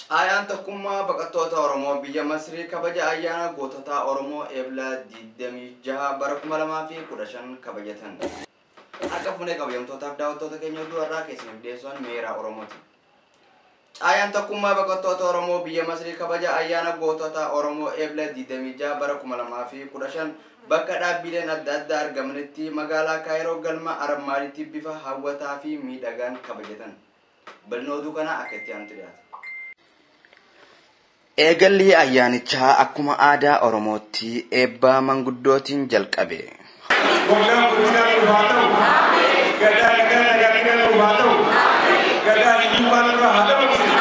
Caayaan tokkummaa baqattoota Oromoo biyya Masrii kabaja ayyaana goototaa Oromoo Eebla 26 bara 2015 kabajatan. Harka fuunee kabajamtootaaf daawwattoota keenya oduu har'aa keessaniif dhiyeessuun Meeraa Oromooti. Caayaan tokkummaa baqattoota Oromoo biyya Masrii kabaja ayyaana gootota Oromoo Eebla 26 bara 2015 bakka dhaabbileen adda addaa argamanitti magaalaa Kaayiroo galma Aramaalitti bifa hawwataa fi miidhagaan kabajatan. Bal'ina oduu kanaa akka itti aanutti dhiyaata. Eegalli ayyaanichaa akkuma aadaa Oromootti eebba manguddootiin jalqabe. Waggaa guddinaa nuuf haa ta'u. Gadaa nagaa nagaaginaa nuuf haa ta'u. Gadaa hiyyummaa nurraa haa dhabamsiisu.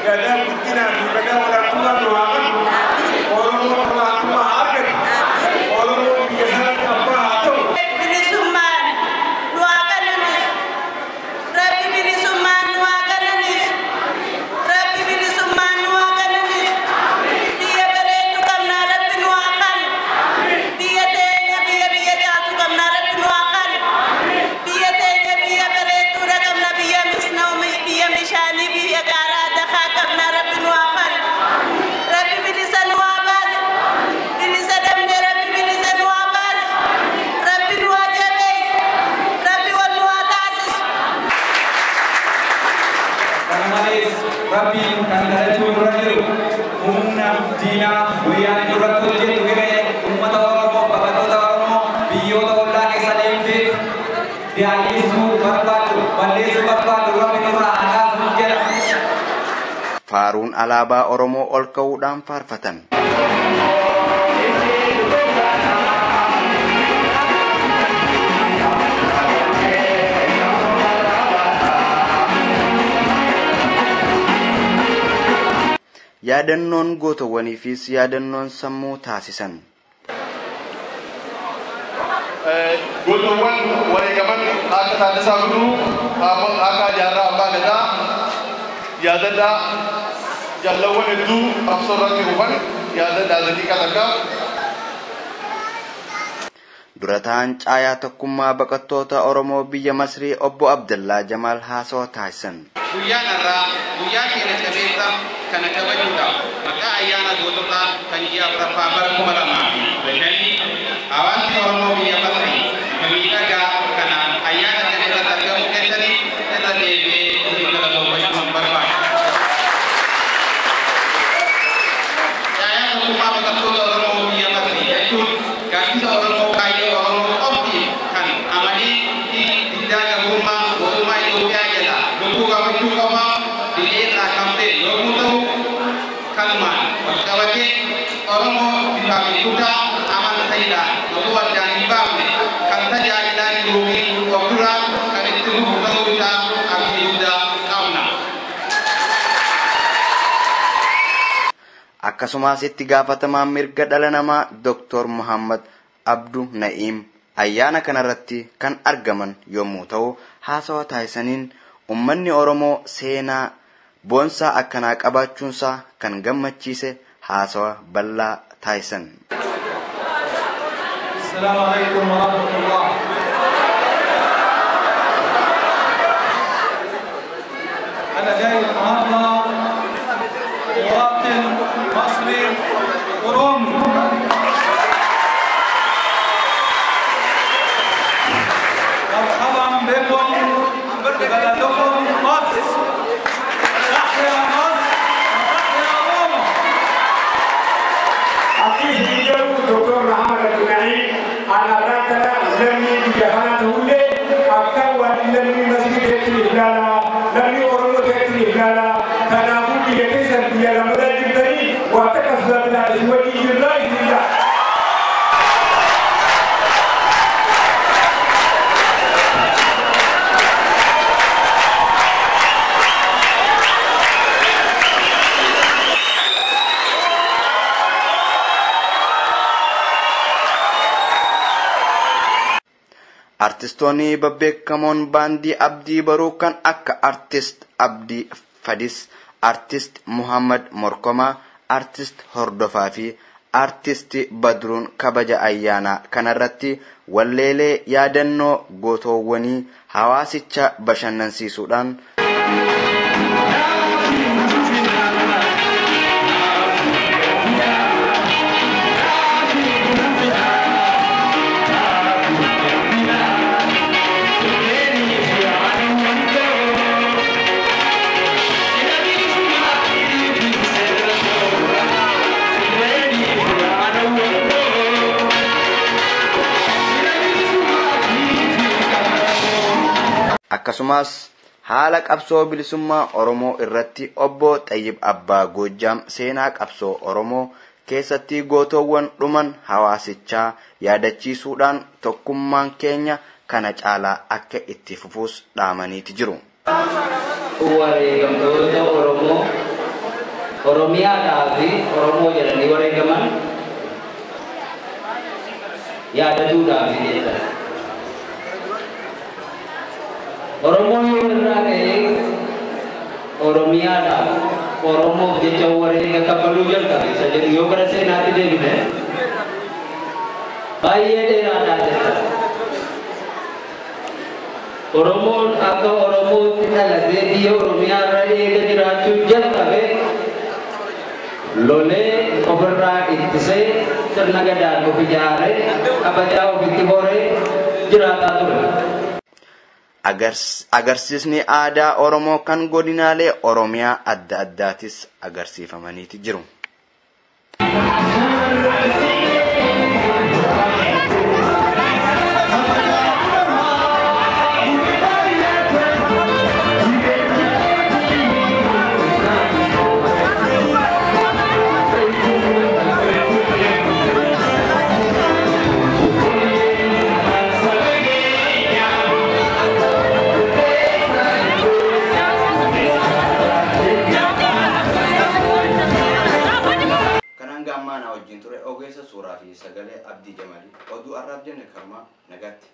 Gadaa guddinaa fi gadaa olaantummaa nu haa qabu. Oromoon olaantummaa haa argatu. Oromoon biyya isaatti abbaa haa ta'u. Bilisummaan nu haa kenninis. Rabbi bilisummaan nu haa kenninis. Rabbi bilisummaan nu haa kenninis. Biyya bareedduu qabnaa Rabbi nu haa kennu. Biyya teenya biyya biyya caaltu qabnaa Rabbi nu haa kennu. Biyya teenya biyya bareedduudha qabna biyya misnaa biyya bishaanii biyya gaaraa dakaa qabnaa Rabbi nu haa kennu. Rabbi bilisa nu haa baasu. Bilisa dhabnee Rabbi bilisa nu haa baasu. Rabbi nu haa jabeessu. Rabbi wal nu haa taasisu. Kana malees Rabbiin kan kadhachuu dura jiru humna diinaa guyyaan duratti hojjettu hiree uummata Oromoo baqattoota Oromoo biyyoota ollaa keessa deemteef daayessuu barbaadu balleessuu barbaadu Rabbi nurraa haa kaasu jedha. Faaruun alaabaa Oromoo ol ka'uudhaan faarfatan. Yaadannoon gootowwaniifis yaadannoon sammuu taasisan. Gootowwan wareegaman akka Taaddasaa Birruu, akka Jaarraa Abbaa Gadaa, yaadadhaa jaalawwan hedduu qabsoo irratti kufan yaadadhaa daqiiqaa takkaaf. Dura ta'an caayaa tokkummaa baqattoota Oromoo biyya Masrii obbo Abdallaa Jamaal haasawa taasisan. Guyyaan har'aa guyyaa seena qabeessa kana kabajuudhaaf maqaa ayyaana goototaa kan ji'a afuraffaa bara 2005 hawaasni Oromoo biyya Masrii bifa miidhagaa kanaan ayyaana kana irratti argamuu keessanii irra deebi'ee isin galateeffachuun barbaada. Caayaan tokkummaa baqattoota Oromoo biyya Masrii jechuun gaaddisa Oromoo kaayyoo Oromoo qofti kan amanee fi diddaa gabrummaa mootummaa Itoophiyaa jala lubbuu qabachuu qofa dilee irraa kan ta'e yommuu ta'u kanumaan wal qabatee Oromoo bifaa fi kutaa amantaadhaan osoo addaan hin baafne kan tajaajilaa jiruu fi of duraa kan itti fufu ta'uu isaa abdii guddaa qabna. Akkasumas itti gaafatamaan mirga dhala namaa Dr. Muhammad Abdu Na'iim ayyaana kanarratti kan argaman yommuu ta'u haasawa taasisaniin uummanni Oromoo seenaa boonsaa akkanaa qabaachuunsaa kan gammachiise haasawa bal'aa taasisan. السلام عليكم ورحمة الله. أنا جاي النهارده مواطن مصري أورومي. مرحبا بكم ببلدكم مصر. تحيا مصر وتحيا روما. Akkis biyya Dr. Muhammad Abdul Ana kana lammii biyya kanaa ta'ullee akka waan lammii Masrii ta'etti ilaala, lammii Oromoo ta'etti ilaala. Kanaafuu biyya keessan biyya lammataa jirtanii waan takka sodaatinaa isin wajjin jirraa isin jira. Artistoonni babbeekamoon baandii Abdii Baruu kan akka Artist Abdii Fadis, Artist Muhammad Morkomaa, Artist Hordofaa fi Artist Badruun kabaja ayyaanaa kanarratti walleelee yaadannoo gootoowwanii hawaasicha bashannansiisuudhaan Akkasumas haala qabsoo bilisummaa Oromoo irratti obbo Xayyib Abbaa Goojjaam seenaa qabsoo Oromoo keessatti gootoowwan dhuman hawaasichaa yaadachiisuudhaan tokkummaan keenya kana caalaa akka itti fufuus dhaamaniiti jiru. Wareegamtoota Oromoo Oromiyaadhaa fi Oromoo jedhanii wareegaman yaadatuudhaaf jedhan. Oromoon yoo irraa ka'ee Oromiyaadhaaf Oromoof jecha wareega kaffaluu jalqabe isa jedhu yoo gara seenaatti deebine baay'ee dheeraadhaa jecha. Oromoon akka Oromootti dhalatee biyya Oromiyaa irra eega jiraachuu jalqabe lolee ofirraa ittisee sirna gadaan of ijaaree kabajaa ofitti horee jiraataa ture. Agarsiisni aadaa Oromoo kan godinaalee Oromiyaa adda addaatis agarsiifamaniiti jiru. Kan hanga ammaa na wajjin ture ogeessa suuraa fi sagalee Abdii Jamalii oduu har'aaf jenne kanumaa nagaatti.